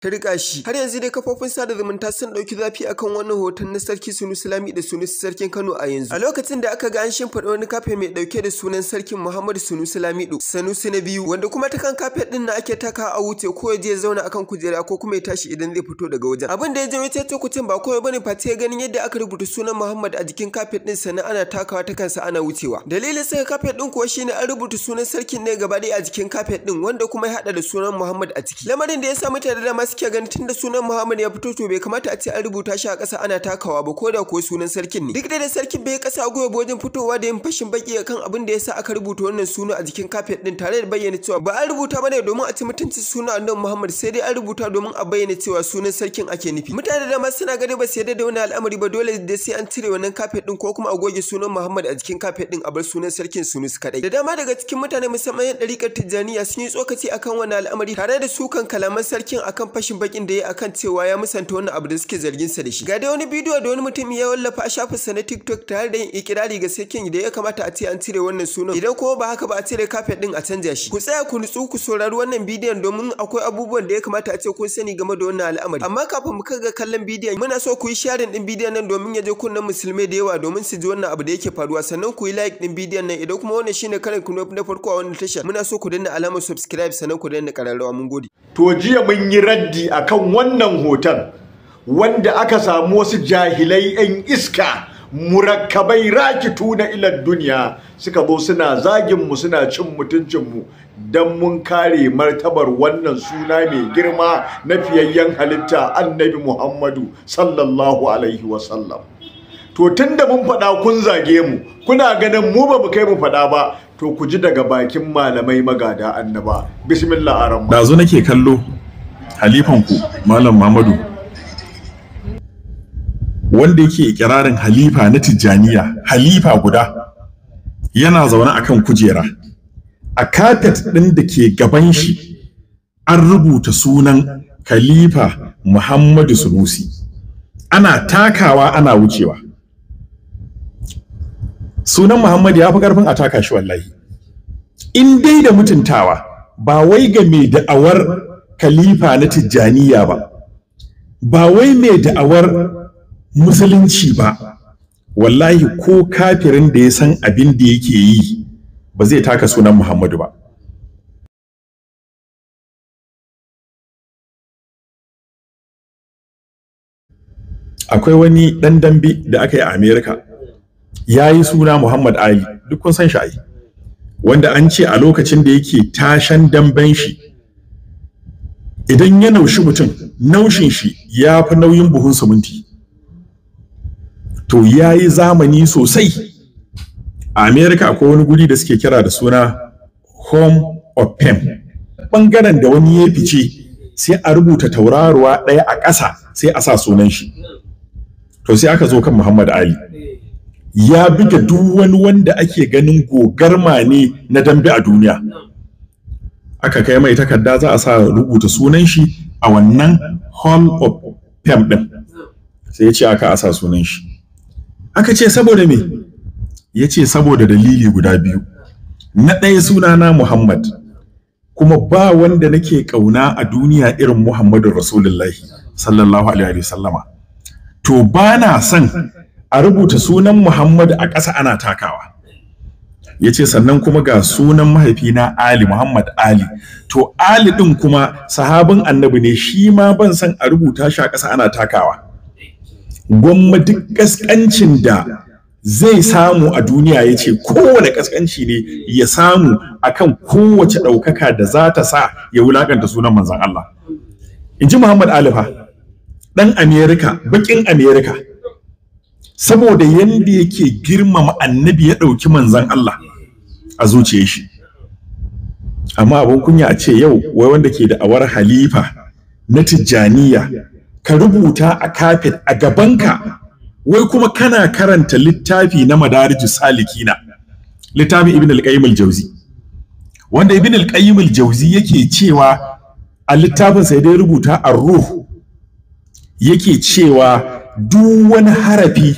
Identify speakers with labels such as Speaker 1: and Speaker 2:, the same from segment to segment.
Speaker 1: Ta rika shi. Har yanzu dai kafofin sada zumunta sun ɗauki zafi akan wannan hoton na Sarki Sunusi Lamido Sunusi Sarkin Kano a yanzu. A lokacin da aka ga an shimfiɗa wani kafe mai ɗauke da sunan Sarkin Muhammadu Sunusi Lamido Sanusi na biyu, wanda kuma ta kan kafet ɗin na ake taka a wuce ko ya je ya zauna akan kujera ko kuma ya tashi idan zai fito daga wajen. Abin da ya janyo cece-kucen ba komai bane face ganin yadda aka rubuta sunan Muhammad a jikin kafet ɗin, sannan ana takawa ta kansa ana wucewa. Dalilin saka kafet ɗin kuwa shine an rubuta sunan sarkin ne gaba ɗaya a jikin kafet ɗin, wanda kuma ya haɗa da sunan Muhammad a ciki. Lamarin da ya sa mutane da dama suke ganin tunda sunan Muhammad ya fito, to bai kamata a ce an rubuta shi a ƙasa ana takawa ba, ko da kuwa sunan sarkin ne. Duk da sarkin bai ƙasa gwiwa ba wajen fitowa da yin fashin baki akan abin da ya sa aka rubuta wannan suna a jikin kafet ɗin, tare da bayyana cewa ba an rubuta bane domin a ci mutuncin sunan Annabi Muhammad, sai dai an rubuta domin a bayyana cewa sunan sarkin ake nufi. Mutane da dama suna ganin ba su yarda da wannan al'amari ba, dole da sai an cire wannan kafet ɗin ko kuma a goge sunan Muhammad a jikin kafet ɗin a bar sunan sarkin Sunusi kadai. Da dama daga cikin mutane, musamman yan ɗariƙar Tijjaniya, sun yi tsokaci akan wannan al'amari tare da sukan kalaman sarkin akan fashin bakin da ya akan cewa ya musanta wannan abu da suke zargin sa da shi. Ga dai wani bidiyo da wani mutum ya wallafa a shafin sa na TikTok tare da yin ikirari ga sarkin da ya kamata a ce an cire wannan sunan, idan kuma ba haka ba a cire kafet ɗin a canja shi. Ku tsaya ku nutsu ku saurari wannan bidiyon domin akwai abubuwan da ya kamata a ce kun sani game da wannan al'amari. Amma kafin mu kai ga kallon bidiyon, muna so ku yi sharing din bidiyon nan domin ya je kunnen musulmai da yawa domin su ji wannan abu da yake faruwa, sannan ku yi like din bidiyon nan. Idan kuma wannan shine karin ku na farko a wannan tashar, muna so ku danna alamar subscribe sannan ku danna kararrawa. Mun gode.
Speaker 2: To jiya mun yi raddi akan wannan hoton wanda aka samu wasu jahilai 'yan iska murakkabai rakitu na ilar duniya suka zo suna zagin mu, suna cin mutuncin mu dan mun kare martabar wannan suna mai girma na fiyayyen halitta Annabi Muhammadu sallallahu alaihi wasallam. To tunda mun faɗa kun zage mu, kuna ganin mu ba mu kai mu faɗa ba, to ku ji daga bakin malamai magada annaba. Bismillah arama.
Speaker 3: Dazu nake kallo halifanku Malam Muhammadu, wanda yake ikirarin halifa na Tijjaniya, halifa guda, yana zaune akan kujera. A kafet ɗin da ke gaban shi an rubuta sunan Khalifa Muhammadu Sunusi. Ana takawa ana wucewa. Sunan Muhammad ya fi ƙarfin a taka shi wallahi. In dai da mutuntawa, ba wai ga mai da'awar khalifa na Tijjaniya ba, ba wai mai da'awar musulunci ba, wallahi ko kafirin da ya san abin da yake yi ba zai taka sunan Muhammadu ba. Akwai wani ɗan dambe da aka yi a Amerika, ya yi suna Muhammad Ali, duk kun san shi ai, wanda an ce a lokacin da yake tashan damben shi, idan ya naushi mutum, naushin shi ya fi nauyin buhun siminti. To ya yi zamani sosai. A America akwai wani guri da suke kira da suna Home of Fame. Bangaren da wani ya fice sai a rubuta tauraruwa ɗaya a ƙasa sai a sa sunan shi. To sai aka zo kan Muhammad Ali. Ya buga duk wani wanda ake ganin gogarma ne na dambe a duniya. Aka kai mai takarda za a sa rubuta sunan shi a wannan Hall of Fame ɗin. Sai ya ce aka asa sunan shi. Aka ce saboda me? Ya ce saboda dalili guda biyu. Na ɗaya, sunana Muhammad, kuma ba wanda nake ƙauna a duniya irin Muhammadu Rasulullahi sallallahu alaihi wasallama. To ba na son a rubuta sunan Muhammad a ƙasa ana takawa. Ya ce sannan kuma ga sunan mahaifina Ali, Muhammad Ali. To Ali ɗin kuma sahabin annabi ne, shi ma ban son a rubuta shi a ƙasa ana takawa. Gwamma duk ƙasƙancin da zai samu a duniya, ya ce kowane ƙasƙanci ne ya samu akan kowace ɗaukaka da za ta sa ya wulaƙanta sunan manzon Allah. In ji Muhammad Ali fa, ɗan Amerika, baƙin Amerika. Saboda yanda yake girmama annabi, ya ɗauki manzon Allah a zuciyar shi. Amma abin kunya a ce yau wai wanda ke da awar halifa na Tijjaniya, ka rubuta a kafet a gabanka, wai kuma kana karanta littafi na Madarijus Salikina, littafin Ibn al-Qayyim al-Jauzi, wanda Ibn al-Qayyim al-Jauzi yake cewa a littafin sai dai rubuta ar-ruh, yake cewa duk wani harafi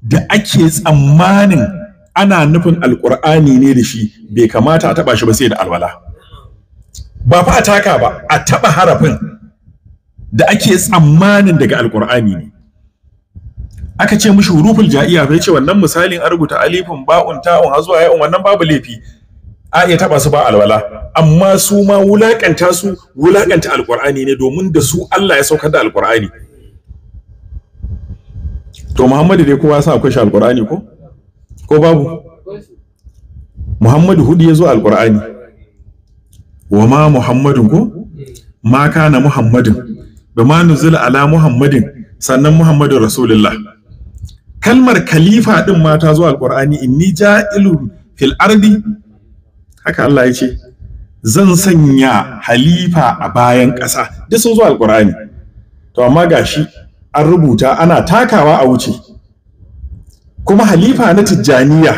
Speaker 3: da ake tsammanin ana nufin alkur'ani ne da shi, bai kamata a taba shi ba sai da alwala. Ba fa a taka ba, a taba harafin. da ake tsammanin daga alkur'ani ne. Aka ce mishi huruful ja'iya, bai ce wannan misalin an rubuta alifin ba'un ta'un har zuwa ya'un, wannan babu laifi, a iya taba su ba alwala, amma su ma wulakanta su wulakanta alkur'ani ne, domin da su Allah ya saukar da alkur'ani. To Muhammadu dai kowa sa akwai shi alkur'ani ko ko babu? Muhammadu hudu ya zo alkur'ani. Wa ma Muhammadun ko ma kana Muhammadun bima nuzila ala Muhammadin, sannan Muhammadu Rasulullah. Kalmar khalifa din ma ta zo alkur'ani, inni ja'ilun fil ardi, haka Allah ya ce zan sanya halifa a bayan ƙasa, duk sun zo alkur'ani. To amma gashi an rubuta ana takawa a wuce. Kuma halifa na Tijjaniya,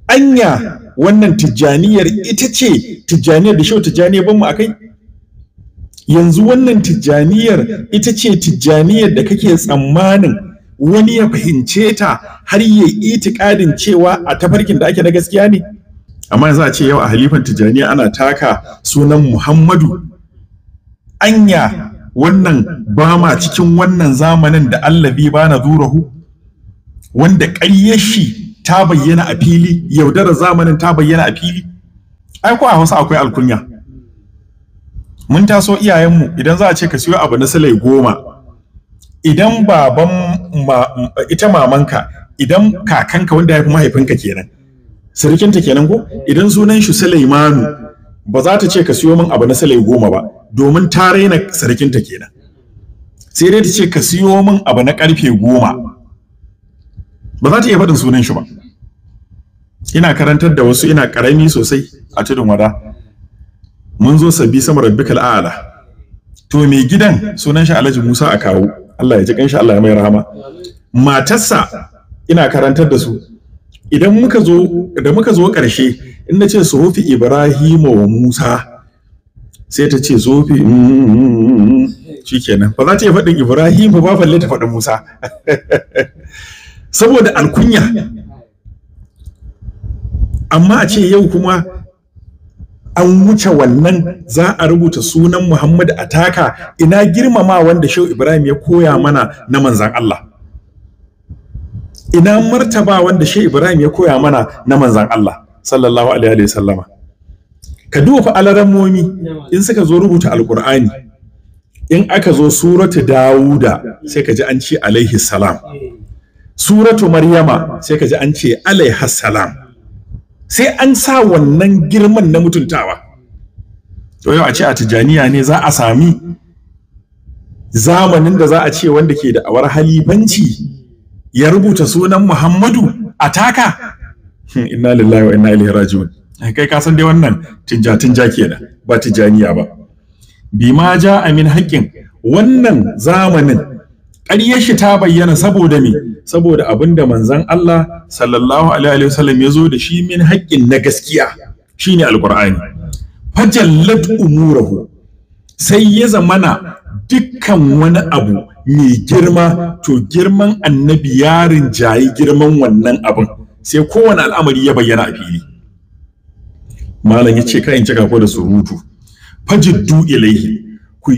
Speaker 3: anya wannan Tijjaniyar ita ce Tijjaniyar da Shehu Tijjani ya bamu akai? Yanzu wannan Tijjaniyar ita ce Tijjaniyar da kake tsammanin wani ya fahimce ta har ya yi itikadin cewa a tafarkin da ake na gaskiya ne? Amma yanzu a ce yau a halifan Tijjaniya ana taka sunan Muhammadu, anya wannan ba ma cikin wannan zamanin da allabi ba na zurahu, wanda ƙaryar shi ta bayyana a fili, yaudarar zamanin ta bayyana a fili. Ai ko a Hausa akwai alkunya. Mun taso iyayenmu idan za a ce ka siyo abu na silai 10, idan baban ita mamanka, idan kakanka wanda ya fi mahaifinka kenan, sirikinta kenan ko, idan sunan shi Sulaimanu, ba za ta ce ka siyo min abu na silai 10 ba, domin ta raina sirikinta kenan. Sai dai ta ce ka siyo min abu na karfe 10. Ba za ta iya faɗin sunan shi ba. Ina karantar da wasu, ina ƙarami sosai a Tudun Wada. Mun zo sabbi sama rabbikal a'la. To mai gidan sunan shi Alhaji Musa a kawo, Allah ya ji kanshi, Allah ya mai rahama. Matarsa ina karantar da su. Idan muka zo, da muka zo ƙarshe, in na ce suhufi Ibrahim wa Musa, sai ta ce suhufi shikenan. Ba za ta iya faɗin Ibrahim ba, balle ta faɗin Musa. Saboda alkunya. Amma a ce yau kuma an wuce wannan, za a rubuta sunan Muhammadu a taka, ina girmama wanda Shehu Ibrahim ya koya mana na manzan Allah, ina martaba wanda Shehu Ibrahim ya koya mana na manzan Allah sallallahu alaihi wa sallama. Ka duba fa alarammomi in suka zo rubuta alkur'ani, in aka zo suratu Dawuda sai ka ji an ce alaihi salam, suratu Maryama sai ka ji an ce alaiha salam, sai an sa wannan girman na mutuntawa. To yau a ce a Tijjaniya ne za a sami zamanin da za a ce wanda ke da awar halifanci ya rubuta sunan Muhammadu a taka? Inna lillahi wa inna ilaihi raji'un. Kai ka san dai wannan tinja tinja kenan, ba Tijjaniya ba. Bima ja amin haƙƙin, wannan zamanin ƙaryar shi ta bayyana saboda me? Saboda abinda manzon Allah sallallahu alaihi wasallam ya zo da shi min haƙƙin na gaskiya, shine alqur'ani. Fajallat umurahu, sai ya zamana dukkan wani abu mai girma, to girman annabi ya rinjayi girman wannan abin, sai kowane al'amari ya bayyana a fili. Malam ya ce kai in cika ko da surutu. Fajiddu ilaihi,